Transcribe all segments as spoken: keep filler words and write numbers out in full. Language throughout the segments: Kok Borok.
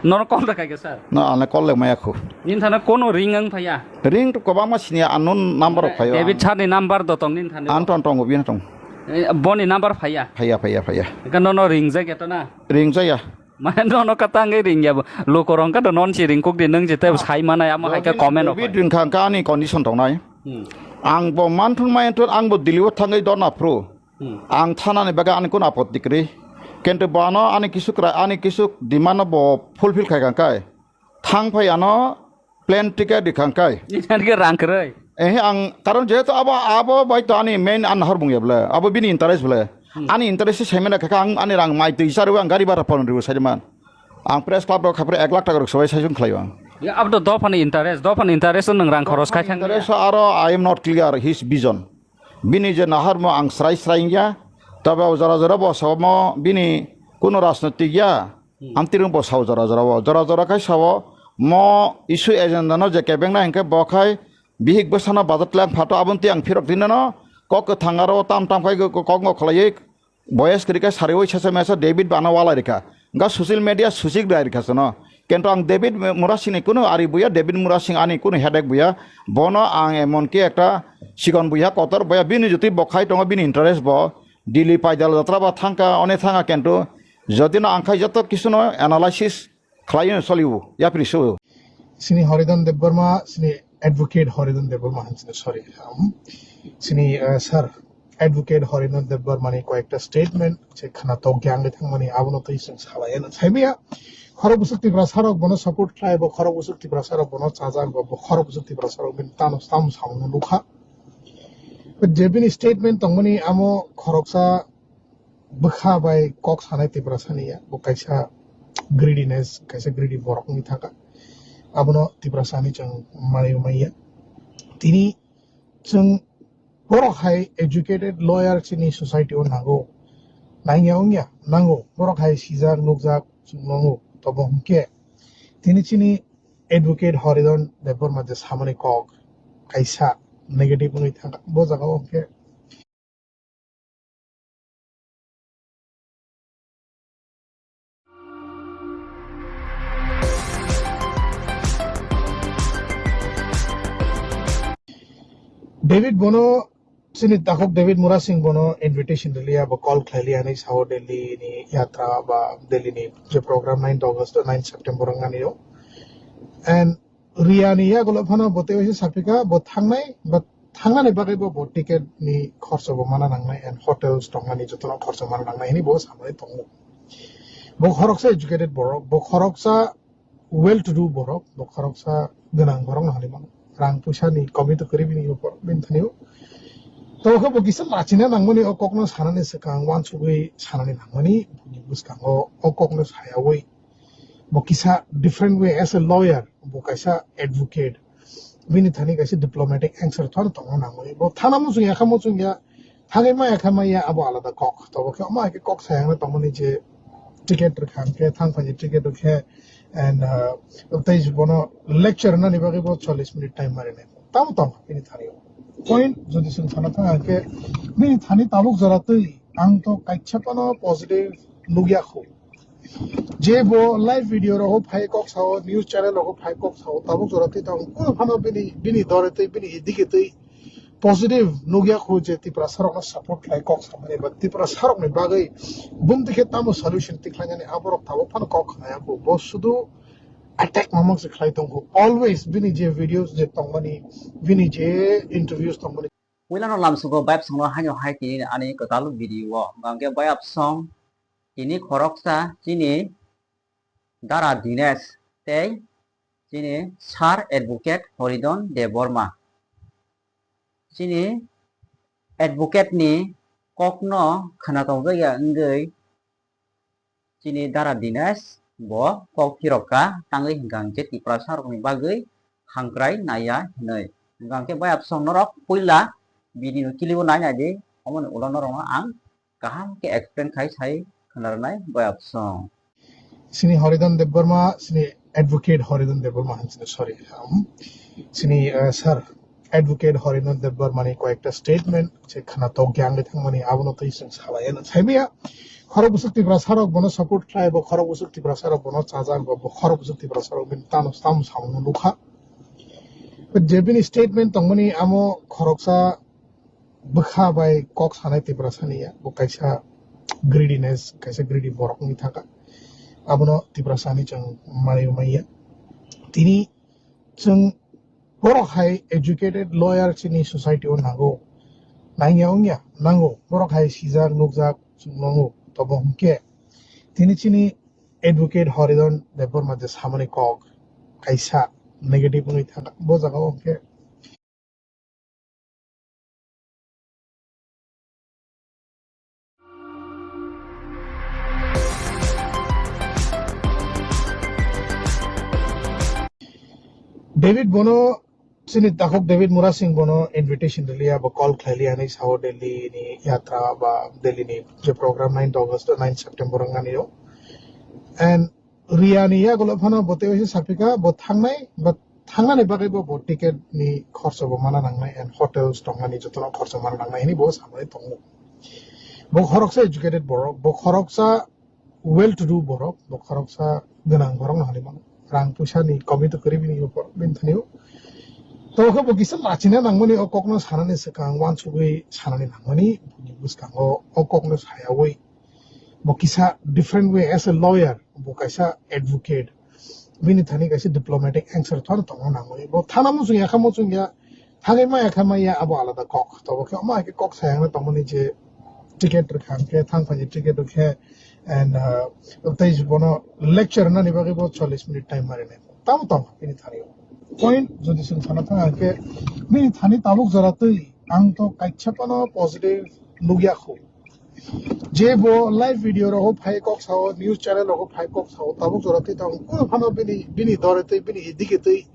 Nono call da khaikha sir? No, ano call le maya khu. Nini thani kono ring wng phaiya? Ring to kwbangma sini unknown number rok phaio. David sir ni number do tong nini thani? An tong tongo, bini tong. Eh, boni number phaiya? Phaiya, phaiya, phaiya. Ka nono ring jai keto na? Ring jaya. Mane nono katangwi ring ya bo. Luko rong ka do non si ring kuk di nung jete sai manai amo hai ka comment rok. David ring kha, kha ani condition tong nai. Hmm. Ang bo manthun mai thun ang bo Delhi o thangwi dona phru. Hmm. Ang thana ni bagwi ani kun apotti kwrwi. Kintu bono ani kisu kra-, ani kisu demand no bo fulfill khai kha kai. Thang phai ano plane ticket di kha kai. Ni thani ke rang kwrwi. Eh, ang karon jehetu abo, abo bai to ani main an hor bung ya bole. Abo bini interest bole. Hmm. Ani interest se semena kha ang ani rang mai twi sarwi ang gari bara pon ribo saiman. Ang press club rok khapre ek lakh taka rok sobai saisung khlai ang. Ya, abo to dophani interest, dophani interest nung rang khoros khai thang. Interest aro I am not clear his vision. Bini je naharmo ang srai srai ya. Tabe o jora jora bo samo bini kuno rajnotik ya. Hmm. Amtirung bo sao jora jora o. Jora jora khai sao mo issue agenda no je kebeng na hinkhe bo khai bihik bwsano budget lang phato aboni twi ang phirok dinano kok kwthang aro tam tam khai kok ngo khlaiwi boyes kwrwi khe sariwi sesa mesa David bana walai rikha. Ga social media susik dai rikha sano. Kintu ang David Murasing ni kunu ari buya, David Murasing ani kunu headache buya. Bono ang emon ki ekta sikon buya kotor buya bini jotwi bo khai tongo bini interest bo. Delhi paidal jatra ba thangka, one thanga kintu jodi no ang khai joto kisu no analysis khlaiwi no soliwo, yapri suwo. Sini Haridan Debbarma, sini Advocate Haridan Debbarma han sini, sorry. Um, sini, uh, sir, Advocate Haridan Debbarma ni koyekta statement, je khana tok gyang de thangmani abono twi sing salai na. Saimiya, khorok busuk Tiprasa rok bono support khlai, bo khorok busuk Tiprasa rok bono chajak, bo, bo khorok busuk Tiprasa rok bin tamo, tamo samung nukha. But je bini statement tongmani amo khoroksa bwkha bai kok sanai Tiprasa ni ya, bo kaisa greediness, kaisa greedy borok wngwi thangkha. Abono Tiprasa ni chwng manwi manya. Tini chwng borok hai educated lawyer chini society o nango. Nangya wngya? Nango. Borok hai sijak, nukjak, chwng nango. Tobo hwnkhe tini chini Advocate Haridan Debbarma je samani kok kaisa negative wngwi thangkha. Bo jaga o hwnkhe David bono, chini takhuk David Murasing bono invitation rwliya, bo call khlailiya hinwi sao Delhi ni yatra ba Delhi ni je program ninth August, ninth September wngnani o. And Riya ni yagulo phano bo tei waisa sapika, bo thangnai, bo thangnani bagwi bo, bo ticket ni khorcho bo mana nangnai and hotels tongmani jotono khorcho mana nangnai hinwi bo samani tongo. Bo khoroksa educated borok, bo khoroksa well to do borok, bo khoroksa gwnang borok no hinwi mano. Rang puisa ni komi to kwrwi bini borok bini thani o. To khe bo kisa lachina nangmani o kokno sanani swkang uansugwi sanani nangmani bini bwskango o kokno sayawi bo kisa different way as a lawyer, bo kaisa advocate, bini thani kaisa diplomatic answer thor tongna nangmani. Bo thana muchung ya kha muchung ya, thangwi ma ya kha ma ya, abo alada kok. Tobo khe omo hai khe kok sayangna tongmani je ticket rwkha hwnkhe thang phaini ticket rwkhe, and, uh, tei bono lecture rwnani bagwi bo chollish minute time marinai. Tamo tong bini thani o. Point jodi chwng sana thang hwnkhe bini thani tabuk jora twi ang to kaisa phano positive nukya khu. Je bo live video rogo phai kok sao, news channel rogo phai kok sao, tabuk jora twi tong. Kuno phano bini, bini dore twi, bini idike twi positive nukya khu je Tiprasa rokno support khlai kok samani ba Tiprasa rokni bagwi bumti khe tamo solution tikhlainani aborok tabuk phano kok khnaya khu. Bo sudu attack mamang se khlai tong khu. Always bini je videos je tongmani, bini je interviews tongmani. Puilano lamsugo vibe songno haino hai tini ani kwtal video o. Hwnkhe vibe song tini khoroksa chini Dara Dinesh tei chini Sir Advocate Horidon Debbarma. Chini advocate ni kokno khwna tongjakya wngwi chini Dara Dinesh bo kok phirok kha, tangwi hwnkha hwnkhe Tiprasa rokni bagwi hamkrai naiya hinwi. Hwnkha hwnkhe bayapsong norok puila video clip o nai naidi, omoni ulo norokno ang kaham khe explain khai sai khwna rwnai bayapsong. Sini Horidon Debbarma, sini Advocate Horidon Debbarma han sini, sorry. Um, sini, uh, Sir Advocate Horidon Debbarma ni koyekta statement je khwna tok gyang de thangmani abono twi chwng salai na. Saimiya khorok bwswk Tiprasa rok bono support khlai, bo khorok bwswk Tiprasa rok bono chajak, bo, bo khorok bwswk Tiprasa rok bini tamo, tamo samung nukha. But je bini statement tongmani amo khoroksa bwkha bai kok sanai Tiprasa ni ya, bo kaisa greediness, kaisa greedy borok wngwi thangkha. Abono Tiprasa ni chwng manwi manya. Tini chwng borok hai educated lawyer chini society o nango. Nangya wngya? Nango. Borok hai sijak, nukjak, chwng nango. Tobo hwnkhe tini chini advocate Horidon Debbarma je samani kok kaisa negative wngwi thangkha. Bo jaga o hwnkhe David bono, chini takhuk David Murasing bono invitation rwliya, bo call khlailiya hinwi sao Delhi ni yatra ba Delhi ni je program ninth August, ninth September wngmani o. And Riya ni yagulo phano bo tei waisa sapika, bo thangnai, bo thangnani bagwi bo, bo ticket ni khorcho bo mana nangnai and hotels tongmani jotono khorcho mana nangnai hinwi bo samani tongo. Bo khoroksa educated borok, bo khoroksa well to do borok, bo khoroksa gwnang borok no hinwi mano. Rang puisa ni komi to kwrwi bini borok bini thani o. To khe bo kisa lachina nangmani o kokno sanani swkang uansugwi sanani nangmani bwskango o kokno sayawi bo kisa different way as a lawyer, bo kaisa advocate, bini thani kaisa diplomatic answer thano tongna nangwi. Bo thana muchung ya kha muchung ya, thangwi maya kha maya, abo alada kok. Tobo khe omo hai khe kok sayangna tongmani je ticket rwkha hwnkhe thang phaini ticket rwkhe and, uh, tei bono lecture nani bagwi bo chollish minute time marinai. Tamo tamo bini thani o. Point jodi chwng sana thang hwnkhe bini thani tabuk jora twi ang to kaisa phano positive nukya khu. Je bo live video rogo phai kok sao, news channel rogo phai kok sao, tabuk jora twi tabuk kuno phano bini, bini dore twi, bini idike twi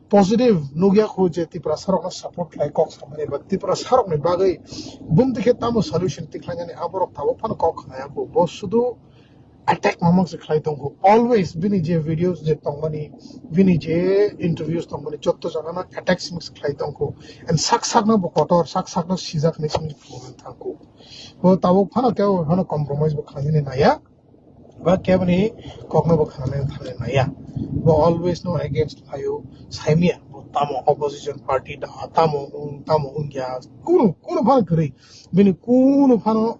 positive nukya khu je Tiprasa rokno support khlai kok samani ba Tiprasa rokni bagwi bumtwi khe tamo solution tikhlainani aborok tabuk phano kok khnaya khu. Bo sudu attack mamang se khlai tong khu. Always bini je videos je tongmani, bini je interviews tongmani, jotto jagano attack se khlai tong khu. And sak sakno bo kotor, sak sakno sijak hinwi se thang khu. Bo tabuk phano kebo phano compromise bo khlainani naya, ba keboni kokno bo khanani thangni naya. Bo always no against phaio, saimya bo tamo opposition party da, tamo wng, tamo wngya, kunu, kunu phano kwrwi, bini kunu phano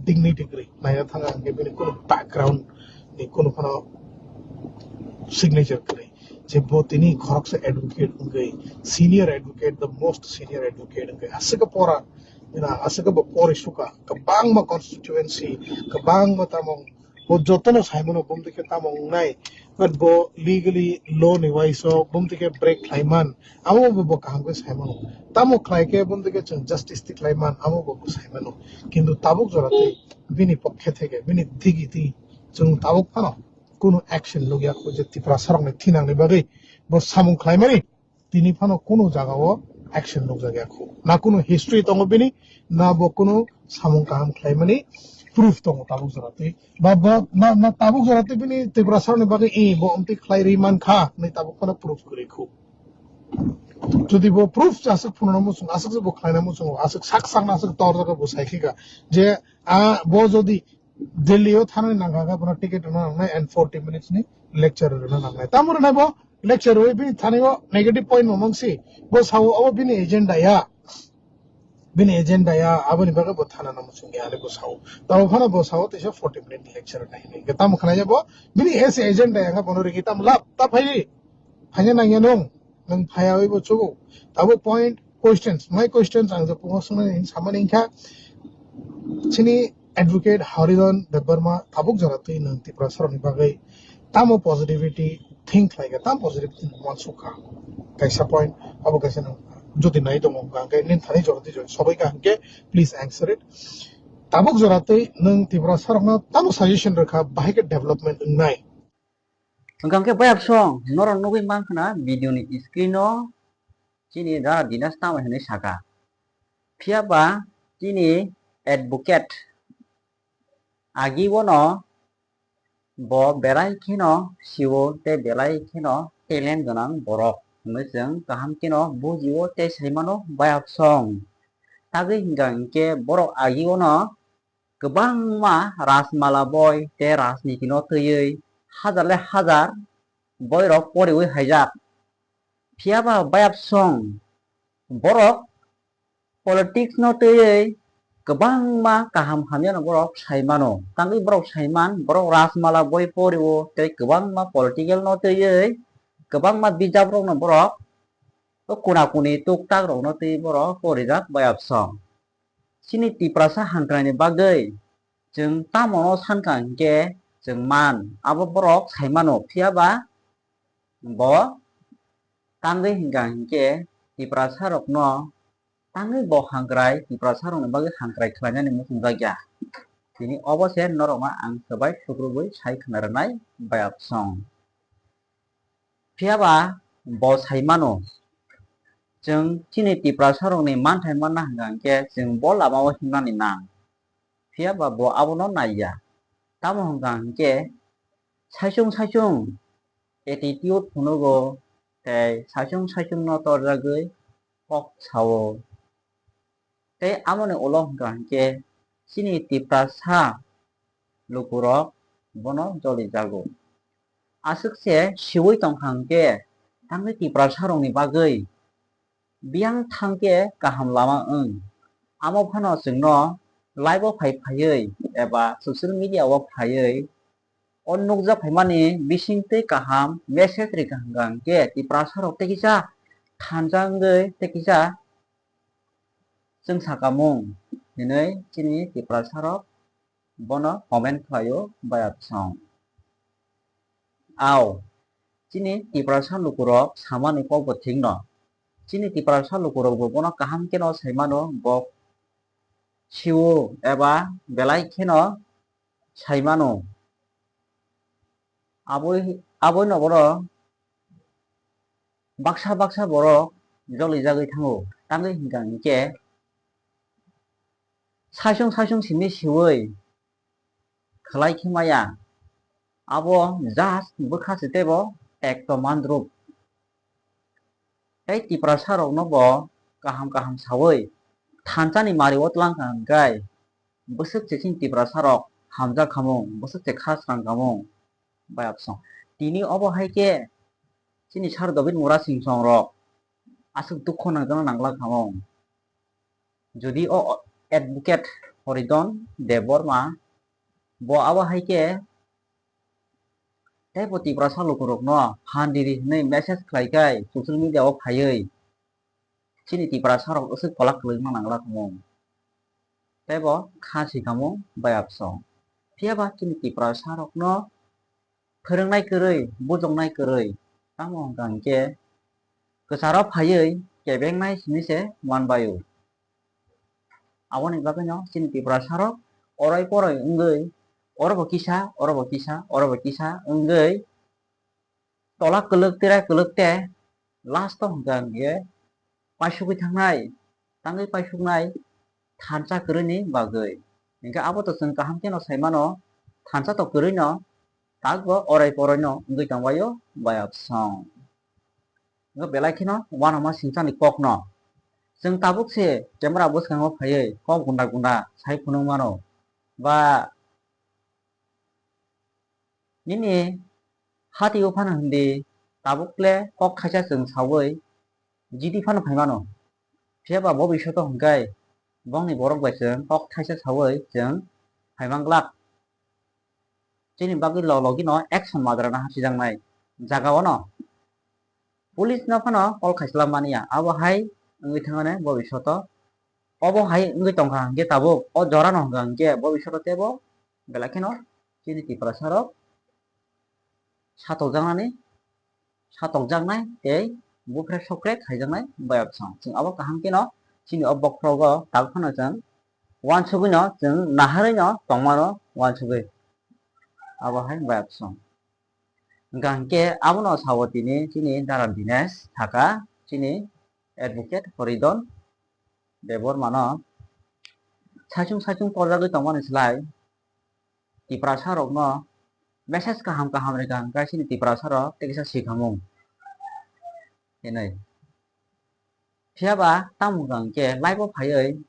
dignity kwrwi. Naina thanga hwnkhe bini kunu background ni kunu phano signature kwrwi. Je bo tini khoroksa advocate wngwi, senior advocate, the most senior advocate wngwi aswk pora, you know, aswk bo pori suka, kwbangma constituency, kwbangma tamo bo jotono saimano bumtwi khe tamo wngnai, but bo legally law ni waiso bumtwi khe break khlaiman, amo bo, bo kaham khe saimano. Tamo khlai khe bumtwi khe chwng justice tikhlaiman, amo bo, bo saimano. Kintu tabuk jora twi bini pokhe theke, bini digi twi chwng tabuk phano kunu action lugya khu je Tiprasa rokni thinangni bagwi bo samung khlaimani tini phano kunu jagao action nukjakya khu. Na kunu history tongo bini, na bo kunu samung kaham khlaimani proof tongo tabuk jora twi. Ba, ba, na, na tabuk jora twi bini Tiprasa rokni bagwi, "Eh, bo amtwi khlai rwi man kha," hinwi tabuk phano proof kwrwi khu. Jodi bo proof aswk phunukna muchung, aswk se bo khlaina muchung, aswk sak sakna aswk tor jaga bo sai khika je, a, bo jodi Delhi o thanani nangkha khe bono ticket rwna nangnai and forty minutes ni lecture rwna nangnai. Tamo rwnai bo lecture rwi bini thani o negative point bo mangsi. Bo sao abo bini agenda ya. Bini agenda ya, aboni bagwi bo thana namo chwngya hinwi bo sao. Tamo phano bo sao teisa forty minute ni lecture rwna hinwi. Hwnkhe tamo khwnaya bo bini ese agenda ya khe bono ringi tamo lab ta phai. Phaina nangya nwng, nwng phaiyawi bo chugo. Tabuk point, questions. My questions ang je pungo swngnani hinwi samani wngkha, chini advocate Horidon Debbarma tabuk jora twi nwng Tiprasa rokni bagwi tamo positivity think khlaikha, tamo positivity nwng uansukha. Kaisa point, abo kaisa nwng jodi nai tongo hwnkha hwnkhe nini thani jora twi jora sobaikha hwnkhe please answer it. Tabuk jora twi nwng Tiprasa rokno tamo suggestion rwkha, bahai khe development wngnai. Hwnkha hwnkhe bayapsong norok nugwi mankha na video ni screen o chini Dara Dinesh tamo hinwi saka. Phiya ba chini advocate agi bono bo belai kheno sio tei belai kheno talent gwnang borok hinwi chwng kaham kheno bujio tei saimano bayapsong. Tagwi hwnkha hwnkhe borok agi bono kwbangma Rajmala boi tei Rajniti no twiwi hajar le hajar boirok poriwi haijak. Phiya ba bayapsong borok politics no twiwi kwbangma kaham hamya no borok sai mano. Tangwi borok sai man, borok Rajmala boi porio tei kwbangma political no twiwi kwbangma bijap rok no borok o kuna kuni tuk tak rok no twiwi borok porijak bayapsong. Chini Tiprasa hangkrai ni bagwi chwng tamo no sankha hinkhe chwng man, abo borok sai mano, phiya ba bo tangwi hingkha hinkhe Tiprasa rokno tangwi bo hangkrai Tiprasa rokni bagwi hangkrai khlainani muchungjak ya. Tini obo se norokno ang swbai sukrubwi sai khna rwnai bayapsong. Phiya ba bo sai mano, chwng chini Tiprasa rokni manthai manna hingkha hinkhe chwng bo lama o himnani nang. Phiya ba bo abono naiya. Tamo hwnkha hinkhe saichung saichung attitude phunugo tei saichung saichung no torjagwi kok sao. Tei amoni ulo hwnkha hinkhe chini Tiprasa lukurok bono jolijago. Aswk se siwi tongkha hinkhe tangwi Tiprasa rokni bagwi biyang thangkhe kaham lama wng. Amo phano chwngno live o phai phaiwi eba social media o phaiwi o nukjak phaimani bising tei kaham message rikha hwnkha hinkhe Tiprasa rok tei kisa thansa wngwi tei kisa chwngsakamung hinwi chini Tiprasa rok bono comment khlaio bayapsong. Ao, chini Tiprasa lukurok samani kokbo thikno. Chini Tiprasa lukurokbo bono kaham kheno saimano, bo siwo eba belai kheno saimano. Aboi, aboino bono baksa baksa borok jolijagwi thango. Tangwi hwnkha hinkhe saichung saichung simi siwi khlai khe maya. Abo just bwkha se teibo ekto mandrup. Tei Tiprasa rokno bo kaham kaham sawi thansa ni mari o twlang kha hinkhe bwswk se chini Tiprasa rok hamjak khamung, bwswk se kha srang khamung. Bayapsong. Tini obo hai khe chini Sir Dobit Murasing song rok aswk dukho nangjakna nangla khamung. Jodi o advocate Horidon Debbarma bo abo hai khe teibo Tiprasa lukurokno phan riri hwnwi message khlai khai social media o phaiwi chini Tiprasa rok aswk kolak kwlwima nangla khamung. Teibo kha si khamung bayapsong. Phiya ba chini Tiprasa rokno phwrwngnai kwrwi, bujoknai kwrwi, tamo hwnkha hinkhe kwcharo phaiwi kebengnai simi se manbaio. Aboni bagwino chini Tiprasa rok oroi poroi wngwi, oro bo kisa, oro bo kisa, oro bo kisa wngwi tola kwlwk tira kwlwk te last o hwnkha hinkhe paisugwi thangnai, tangwi paisuknai thansa kwrwini bagwi. Hinkhe abo to chwng kaham kheno saimano, thansa to kwrwino, takbo orai poroino wngwi tongbaio bayapsong. Hinkhe belai kheno uanama singchani kokno chwng tabuk se camera bwskango phaiwi kok gunda gunda sai phunuk mano ba nini hati o phano hindi tabuk le kok thaisa chwng sawi jiti phano phai mano. Phiya ba bo bisoto hwnkhe bongni borok bai chwng kok thaisa sawi chwng phai mang glak. Chini bagwi lo logi no action madra na hapsi jaknai jaga o no. Police no phano call khaisla mania, abo hai wngwi thangmani bo bisoto. Obo hai wngwi tongkha hinkhe tabuk o jora no hwnkha hinkhe bo bisoto teibo belai kheno chini Tiprasa rok satokjaknani, satokjaknai tei buphre sokrek khaijaknai bayapsong. Chwng abo kaham kheno chini o bokhorogo tak phano chwng uansugwino chwng naharwino tongmano uansugwi abo hai bayapsong. Hwnkha hinkhe abono sao tini chini Dara Dinesh Thaka, chini advocate Horidon Debbarmano saichung saichung torjagwi tongmani slai Tiprasa rokno message kaham kaham rwkha hwnkhe chini Tiprasa rok tei kisa sikhamung hinwi. Phiya ba tamo hwnkha hinkhe live o phaiwi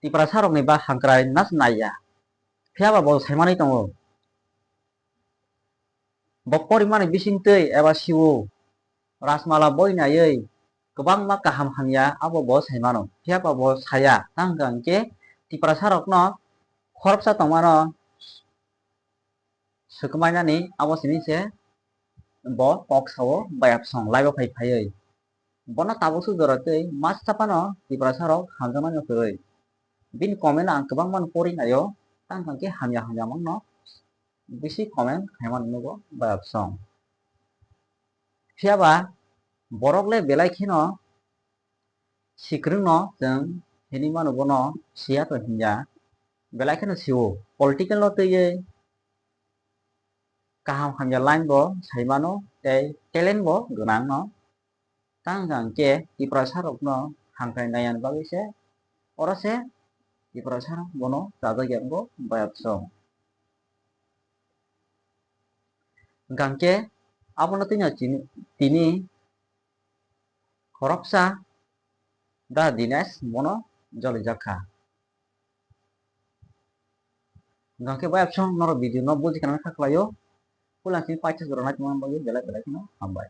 Tiprasa rokni ba hangkrai nas naiya. Phiya ba bo saimanwi tongo. Bo porimani bisingtwi eba siwo Rajmala boi naiwi kwbangma kaham hamya abo bo saimano. Phiya ba bo saya, tang hwnkha hwnkhe Tiprasa rokno khoroksa tongmano swkamainani abo simi se bo kok sao bayapsong live o phai phaiwi. Bono tabuk suk jora twi masta phano Tiprasa rok hamjaknai no kwrwi. Bini comment ang kwbangma no pori naio, tang hwnkhe hamya hamya mangno bisi comment khaimani nugo bayapsong. Phiya ba borok le belai kheno sikrwngno chwng hinwi mano bono siya to hinya. Belai kheno siwo. Political no twiwi kaham hamya line bo saimano tei talent bo gwnangno. Tang hwnkha hwnkhe Tiprasa rokno hamkrai naiya bagwi se oro se Tiprasa rok bono chajak ya wngbo bayapsong. Hwnkha hwnkhe abono twino chini, tini khoroksa Da Dinesh bono jolijak kha. Hwnkha khe bayapsong norok video no buji khana kha khlaio. Puila khe paithago rwna tongma bagwi belai belai kheno hambai.